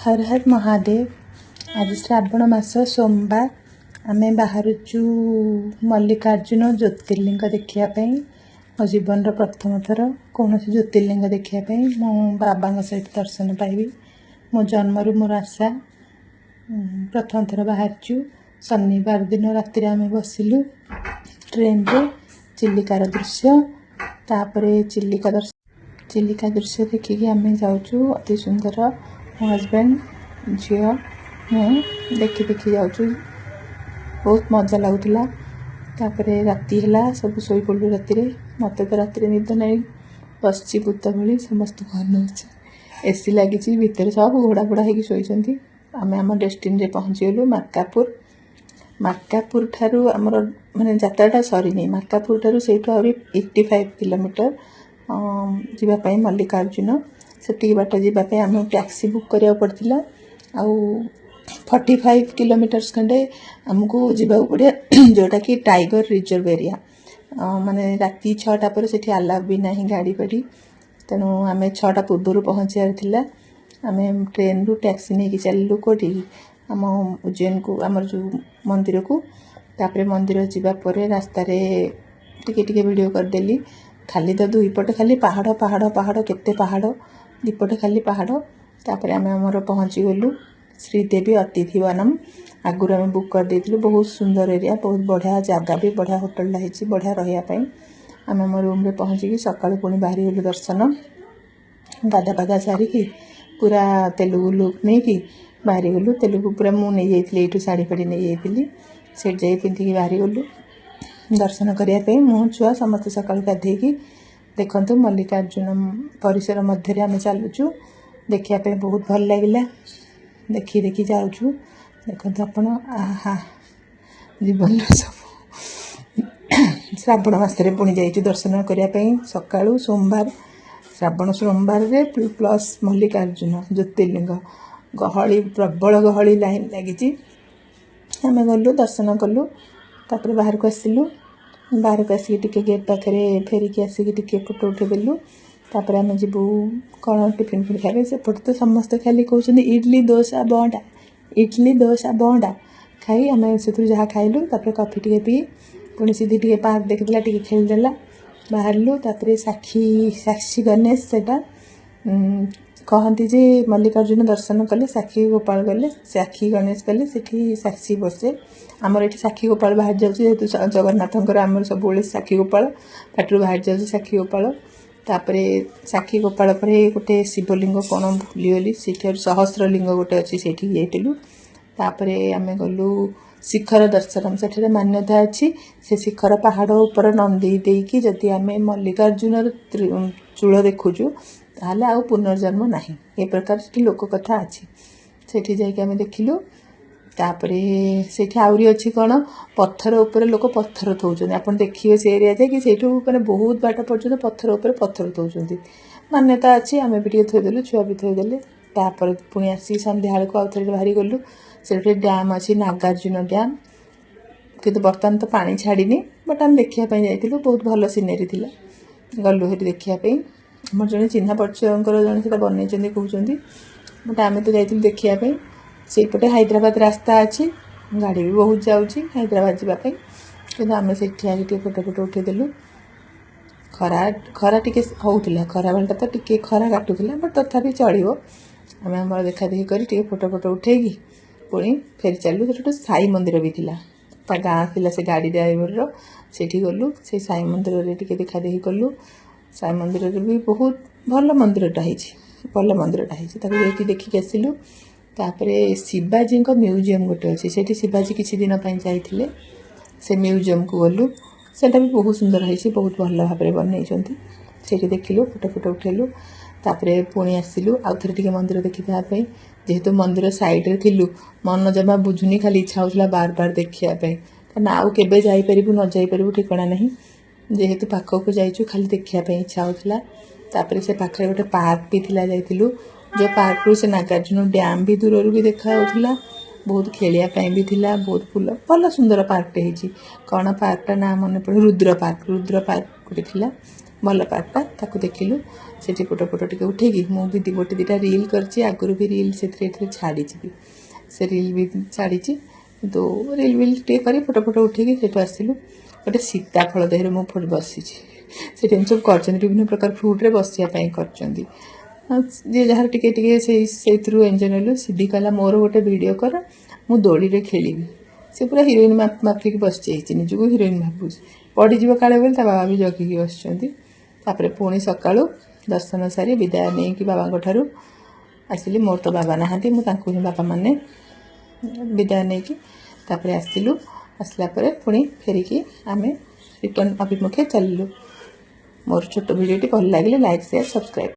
ହର ହର ମହାଦେବ। ଆଜି ଶ୍ରାବଣ ମାସ ସୋମବାର, ଆମେ ବାହାରୁଛୁ ମଲ୍ଲିକାର୍ଜୁନ ଜ୍ୟୋତିର୍ଲିଙ୍ଗ ଦେଖିବା ପାଇଁ। ମୋ ଜୀବନର ପ୍ରଥମ ଥର କୌଣସି ଜ୍ୟୋତିର୍ଲିଙ୍ଗ ଦେଖିବା ପାଇଁ ମୁଁ ବାବାଙ୍କ ସହିତ ଦର୍ଶନ ପାଇବି, ମୋ ଜନ୍ମରୁ ମୋର ଆଶା। ପ୍ରଥମ ଥର ବାହାରିଛୁ। ଶନିବାର ଦିନ ରାତିରେ ଆମେ ବସିଲୁ ଟ୍ରେନରେ। ଚିଲିକାର ଦୃଶ୍ୟ, ତାପରେ ଚିଲିକା ଦର୍ଶନ, ଚିଲିକା ଦୃଶ୍ୟ ଦେଖିକି ଆମେ ଯାଉଛୁ। ଅତି ସୁନ୍ଦର। ମୋ ହଜବେଣ୍ଡ, ଝିଅ, ମୁଁ ଦେଖି ଦେଖି ଯାଉଛୁ। ବହୁତ ମଜା ଲାଗୁଥିଲା। ତାପରେ ରାତି ହେଲା, ସବୁ ଶୋଇପଡ଼ିଲୁ ରାତିରେ। ମୋତେ ତ ରାତିରେ ନିଦ ନାହିଁ, ବସିଛି ଭୂତ ଭଳି, ସମସ୍ତଙ୍କୁ ଅନଉଛି। ଏସି ଲାଗିଛି ଭିତରେ, ସବୁ ଘୋଡ଼ା ଫୋଡ଼ା ହେଇକି ଶୋଇଛନ୍ତି। ଆମେ ଆମ ଡେଷ୍ଟିନିରେ ପହଞ୍ଚିଗଲୁ ମାର୍କାପୁର। ମାର୍କାପୁର ଠାରୁ ଆମର ମାନେ ଯାତ୍ରାଟା ସରିନି। ମାର୍କାପୁର ଠାରୁ ସେଇଠୁ ଆହୁରି 85 କିଲୋମିଟର ଯିବା ପାଇଁ ମଲ୍ଲିକାର୍ଜୁନ। ସେତିକି ବାଟ ଯିବା ପାଇଁ ଆମକୁ ଟ୍ୟାକ୍ସି ବୁକ୍ କରିବାକୁ ପଡ଼ିଥିଲା। ଆଉ 45 କିଲୋମିଟର୍ସ ଖଣ୍ଡେ ଆମକୁ ଯିବାକୁ ପଡ଼ିବ, ଯେଉଁଟାକି ଟାଇଗର ରିଜର୍ଭ ଏରିଆ। ମାନେ ରାତି 6ଟା ପରେ ସେଠି ଆଲାଉ ବି ନାହିଁ ଗାଡ଼ି ଫାଡ଼ି। ତେଣୁ ଆମେ 6ଟା ପୂର୍ବରୁ ପହଞ୍ଚିବାର ଥିଲା। ଆମେ ଟ୍ରେନରୁ ଟ୍ୟାକ୍ସି ନେଇକି ଚାଲିଲୁ କେଉଁଠିକି? ଆମ ଉଜ୍ଜୈନକୁ, ଆମର ଯେଉଁ ମନ୍ଦିରକୁ। ତାପରେ ମନ୍ଦିର ଯିବା ପରେ ରାସ୍ତାରେ ଟିକେ ଟିକେ ଭିଡ଼ିଓ କରିଦେଲି। ଖାଲି ତ ଦୁଇ ପଟେ ଖାଲି ପାହାଡ଼, ପାହାଡ଼, ପାହାଡ଼, କେତେ ପାହାଡ଼, ଦୁଇପଟେ ଖାଲି ପାହାଡ଼। ତାପରେ ଆମେ ଆମର ପହଞ୍ଚିଗଲୁ ଶ୍ରୀଦେବୀ ଅତିଥିବନମ୍। ଆଗରୁ ଆମେ ବୁକ୍ କରିଦେଇଥିଲୁ। ବହୁତ ସୁନ୍ଦର ଏରିଆ, ବହୁତ ବଢ଼ିଆ ଜାଗା ବି, ବଢ଼ିଆ ହୋଟେଲଟା ହେଇଛି, ବଢ଼ିଆ ରହିବା ପାଇଁ। ଆମେ ଆମ ରୁମ୍ରେ ପହଞ୍ଚିକି ସକାଳୁ ପୁଣି ବାହାରିଗଲୁ ଦର୍ଶନ। ଗାଧା ପାଧା ସାରିକି ପୁରା ତେଲୁଗୁ ଲୁକ୍ ନେଇକି ବାହାରିଗଲୁ। ତେଲୁଗୁ ପୁରା ମୁଁ ନେଇଯାଇଥିଲି ଏଇଠୁ, ଶାଢ଼ୀ ଫାଢ଼ୀ ନେଇଯାଇଥିଲି, ସେଇଠି ଯାଇ ପିନ୍ଧିକି ବାହାରିଗଲୁ ଦର୍ଶନ କରିବା ପାଇଁ। ମୁଁ, ଛୁଆ ସମସ୍ତେ ସକାଳୁ ଗାଧେଇକି। ଦେଖନ୍ତୁ, ମଲ୍ଲିକାର୍ଜୁନ ପରିସର ମଧ୍ୟରେ ଆମେ ଚାଲୁଛୁ। ଦେଖିବା ପାଇଁ ବହୁତ ଭଲ ଲାଗିଲା। ଦେଖି ଦେଖି ଯାଉଛୁ। ଦେଖନ୍ତୁ ଆପଣ, ଆହା, ଜୀବନର ସବୁ। ଶ୍ରାବଣ ମାସରେ ପୁଣି ଯାଇଛୁ ଦର୍ଶନ କରିବା ପାଇଁ ସକାଳୁ ସୋମବାର, ଶ୍ରାବଣ ସୋମବାରରେ, ପ୍ଲସ୍ ମଲ୍ଲିକାର୍ଜୁନ ଜ୍ୟୋତିର୍ଲିଙ୍ଗ। ଗହଳି ପ୍ରବଳ ଗହଳି, ଲାଇନ୍ ଲାଗିଛି। ଆମେ ଗଲୁ, ଦର୍ଶନ କଲୁ, ତାପରେ ବାହାରକୁ ଆସିଲୁ। ବାହାରକୁ ଆସିକି ଟିକେ ଗେଟ୍ ପାଖରେ ଫେରିକି ଆସିକି ଟିକେ ଫଟୋ ଉଠେଇଦେଲୁ। ତାପରେ ଆମେ ଯିବୁ କ'ଣ ଟିଫିନ୍ ଫିଫିନ୍ ଖାଇବେ। ସେପଟେ ତ ସମସ୍ତେ ଖାଲି କହୁଛନ୍ତି ଇଡ଼ଲି, ଦୋସା, ବଣ୍ଡା, ଇଡ଼ଲି, ଦୋସା, ବଣ୍ଡା। ଖାଇ ଆମେ ସେଥିରୁ ଯାହା ଖାଇଲୁ। ତାପରେ କଫି ଟିକେ ପିଇ ପୁଣି ସିଧି ଟିକେ ପାର୍କ ଦେଖିଦେଲା, ଟିକେ ଖେଳିଦେଲା, ବାହାରିଲୁ। ତାପରେ ସାକ୍ଷୀ ଗଣେଶ, ସେଇଟା କହନ୍ତି ଯେ ମଲ୍ଲିକାର୍ଜୁନ ଦର୍ଶନ କଲେ ସାକ୍ଷୀ ଗୋପାଳ ଗଲେ, ସାକ୍ଷୀ ଗଣେଶ ଗଲେ ସେଠି ସାକ୍ଷୀ ବସେ। ଆମର ଏଠି ସାକ୍ଷୀ ଗୋପାଳ ବାହାରି ଯାଉଛି, ଯେହେତୁ ଜଗନ୍ନାଥଙ୍କର ଆମର ସବୁବେଳେ ସାକ୍ଷୀ ଗୋପାଳ, ପାଟିରୁ ବାହାରି ଯାଉଛି ସାକ୍ଷୀ ଗୋପାଳ। ତାପରେ ସାକ୍ଷୀ ଗୋପାଳ ପରେ ଗୋଟେ ଶିବଲିଙ୍ଗ, କ'ଣ ଭୁଲିଗଲି, ସେଠି ସହସ୍ର ଲିଙ୍ଗ ଗୋଟେ ଅଛି, ସେଇଠିକି ଯାଇଥିଲୁ। ତାପରେ ଆମେ ଗଲୁ ଶିଖର ଦର୍ଶନ। ସେଠାରେ ମାନ୍ୟତା ଅଛି, ସେ ଶିଖର ପାହାଡ଼ ଉପରେ ନନ୍ଦୀ ଦେଇକି ଯଦି ଆମେ ମଲ୍ଲିକାର୍ଜୁନର ଚୂଳ ଦେଖୁଛୁ, ତାହେଲେ ଆଉ ପୁନର୍ଜନ୍ମ ନାହିଁ। ଏ ପ୍ରକାର ସେଠି ଲୋକ କଥା ଅଛି। ସେଠି ଯାଇକି ଆମେ ଦେଖିଲୁ। ତାପରେ ସେଇଠି ଆହୁରି ଅଛି କ'ଣ, ପଥର ଉପରେ ଲୋକ ପଥର ଥୋଉଛନ୍ତି। ଆପଣ ଦେଖିବେ ସେ ଏରିଆ ଯାଇକି, ସେଇଠୁ ମାନେ ବହୁତ ବାଟ ପର୍ଯ୍ୟନ୍ତ ପଥର ଉପରେ ପଥର ଥୋଉଛନ୍ତି। ମାନ୍ୟତା ଅଛି। ଆମେ ବି ଟିକେ ଥୋଇଦେଲୁ, ଛୁଆ ବି ଥୋଇଦେଲେ। ତାପରେ ପୁଣି ଆସିକି ସନ୍ଧ୍ୟାବେଳକୁ ଆଉ ଥରେ ବାହାରି ଗଲୁ। ସେଠି ଗୋଟେ ଡ୍ୟାମ୍ ଅଛି, ନାଗାର୍ଜୁନ ଡ୍ୟାମ୍। କିନ୍ତୁ ବର୍ତ୍ତମାନ ତ ପାଣି ଛାଡ଼ିନି, ବଟ୍ ଆମେ ଦେଖିବା ପାଇଁ ଯାଇଥିଲୁ। ବହୁତ ଭଲ ସିନେରୀ ଥିଲା। ଗଲୁ ସେଠି ଦେଖିବା ପାଇଁ। ଆମର ଜଣେ ଚିହ୍ନା ପରିଚୟଙ୍କର ଜଣେ ସେଟା ବନେଇଛନ୍ତି କହୁଛନ୍ତି, ବଟ୍ ଆମେ ତ ଯାଇଥିଲୁ ଦେଖିବା ପାଇଁ। ସେଇପଟେ ହାଇଦ୍ରାବାଦ ରାସ୍ତା ଅଛି, ଗାଡ଼ି ବି ବହୁତ ଯାଉଛି ହାଇଦ୍ରାବାଦ ଯିବା ପାଇଁ। କିନ୍ତୁ ଆମେ ସେଇଠି ଠିଆ ହେଇକି ଟିକେ ଫଟୋ ଫଟୋ ଉଠେଇଦେଲୁ। ଖରା ଖରା ଟିକେ ହେଉଥିଲା, ଖରା ବେଳଟା ତ ଟିକେ ଖରା କାଟୁଥିଲା, ବଟ୍ ତଥାପି ଚଳିବ। ଆମେ ଆମର ଦେଖାଦେଖି କରି ଟିକେ ଫଟୋ ଫଟୋ ଉଠେଇକି ପୁଣି ଫେରି ଚାଲିଲୁ। ସେଠି ଗୋଟେ ସାଇ ମନ୍ଦିର ବି ଥିଲା, ତା ଗାଁ ଥିଲା ସେ ଗାଡ଼ି ଡ୍ରାଇଭରର। ସେଇଠି ଗଲୁ, ସେଇ ସାଇ ମନ୍ଦିରରେ ଟିକେ ଦେଖାଦେଖି କଲୁ। ସାଇ ମନ୍ଦିରରେ ବି ବହୁତ ଭଲ ମନ୍ଦିରଟା ହେଇଛି, ଭଲ ମନ୍ଦିରଟା ହେଇଛି। ତାକୁ ଯାଇକି ଦେଖିକି ଆସିଲୁ। ତାପରେ ଶିବାଜୀଙ୍କ ମ୍ୟୁଜିୟମ୍ ଗୋଟେ ଅଛି ସେଠି, ଶିବାଜୀ କିଛି ଦିନ ପାଇଁ ଯାଇଥିଲେ, ସେ ମ୍ୟୁଜିୟମ୍କୁ ଗଲୁ। ସେଇଟା ବି ବହୁତ ସୁନ୍ଦର ହେଇଛି, ବହୁତ ଭଲ ଭାବରେ ବନେଇଛନ୍ତି। ସେଇଠି ଦେଖିଲୁ, ଫଟୋ ଫଟୋ ଉଠେଇଲୁ। ତାପରେ ପୁଣି ଆସିଲୁ ଆଉ ଥରେ ଟିକେ ମନ୍ଦିର ଦେଖିଦେବା ପାଇଁ। ଯେହେତୁ ମନ୍ଦିର ସାଇଡ଼୍ରେ ଥିଲୁ, ମନ ଜମା ବୁଝୁନି, ଖାଲି ଇଚ୍ଛା ହେଉଥିଲା ବାର ବାର ଦେଖିବା ପାଇଁ। କାରଣ ଆଉ କେବେ ଯାଇପାରିବୁ ନ ଯାଇପାରିବୁ ଠିକଣା ନାହିଁ। ଯେହେତୁ ପାଖକୁ ଯାଇଛୁ, ଖାଲି ଦେଖିବା ପାଇଁ ଇଚ୍ଛା ହେଉଥିଲା। ତାପରେ ସେ ପାଖରେ ଗୋଟେ ପାର୍କ ବି ଥିଲା, ଯାଇଥିଲୁ। ଯେଉଁ ପାର୍କରୁ ସେ ନାଗାର୍ଜୁନ ଡ୍ୟାମ୍ ବି ଦୂରରୁ ବି ଦେଖାଯାଉଥିଲା। ବହୁତ ଖେଳିବା ପାଇଁ ବି ଥିଲା, ବହୁତ ଫୁଲ, ଭଲ ସୁନ୍ଦର ପାର୍କଟେ ହେଇଛି। କ'ଣ ପାର୍କଟା ନାଁ ମନେ ପଡ଼େ, ରୁଦ୍ର ପାର୍କ, ରୁଦ୍ର ପାର୍କ ଗୋଟେ ଥିଲା। ଭଲ ପାର୍କଟା, ତାକୁ ଦେଖିଲୁ। ସେଠି ଫଟୋ ଫଟୋ ଟିକେ ଉଠେଇକି ମୁଁ ବି ଗୋଟେ ଦୁଇଟା ରିଲ୍ କରିଛି। ଆଗରୁ ବି ରିଲ୍ ସେଥିରେ ଏଥିରେ ଛାଡ଼ିଛି ବି, ସେ ରିଲ୍ ବି ଛାଡ଼ିଛି। କିନ୍ତୁ ରିଲ୍ ବିଲ୍ ଟିକେ କରି ଫଟୋ ଫଟୋ ଉଠେଇକି ସେଠୁ ଆସିଲୁ। ଗୋଟେ ସୀତାଫଳ ଦେହରେ ମୁଁ ବସିଛି। ସେଠି ଏମିତି ସବୁ କରିଛନ୍ତି, ବିଭିନ୍ନ ପ୍ରକାର ଫ୍ରୁଟ୍ରେ ବସିବା ପାଇଁ କରିଛନ୍ତି। ଆଉ ଯିଏ ଯାହାର ଟିକେ ଟିକେ ସେଇଥିରୁ ଏନ୍ଜୟ ନେଲୁ। ସିଦ୍ଧି କହିଲା, ମୋର ଗୋଟେ ଭିଡ଼ିଓ କର, ମୁଁ ଦୋଳିରେ ଖେଳିବି। ସେ ପୁରା ହିରୋଇନ୍ ମାଫିକି ବସିଯାଇଛି, ନିଜକୁ ହିରୋଇନ୍ ଭାବୁଛି। ପଡ଼ିଯିବ କାଳେ ବୋଲି ତା ବାବା ବି ଜଗିକି ବସିଛନ୍ତି। ତାପରେ ପୁଣି ସକାଳୁ ଦର୍ଶନ ସାରି ବିଦାୟ ନେଇକି ବାବାଙ୍କ ଠାରୁ ଆସିଲି। ମୋର ତ ବାବା ନାହାନ୍ତି, ମୁଁ ତାଙ୍କୁ ହିଁ ବାବା ମାନେ। ବିଦାୟ ନେଇକି ତାପରେ ଆସିଲୁ। ଆସିଲା ପରେ ପୁଣି ଫେରିକି ଆମେ ରିଟର୍ନ ଅଭିମୁଖେ ଚାଲିଲୁ। ମୋର ଛୋଟ ଭିଡ଼ିଓଟି ଭଲ ଲାଗିଲେ ଲାଇକ୍, ସେୟାର, ସବସ୍କ୍ରାଇବ୍।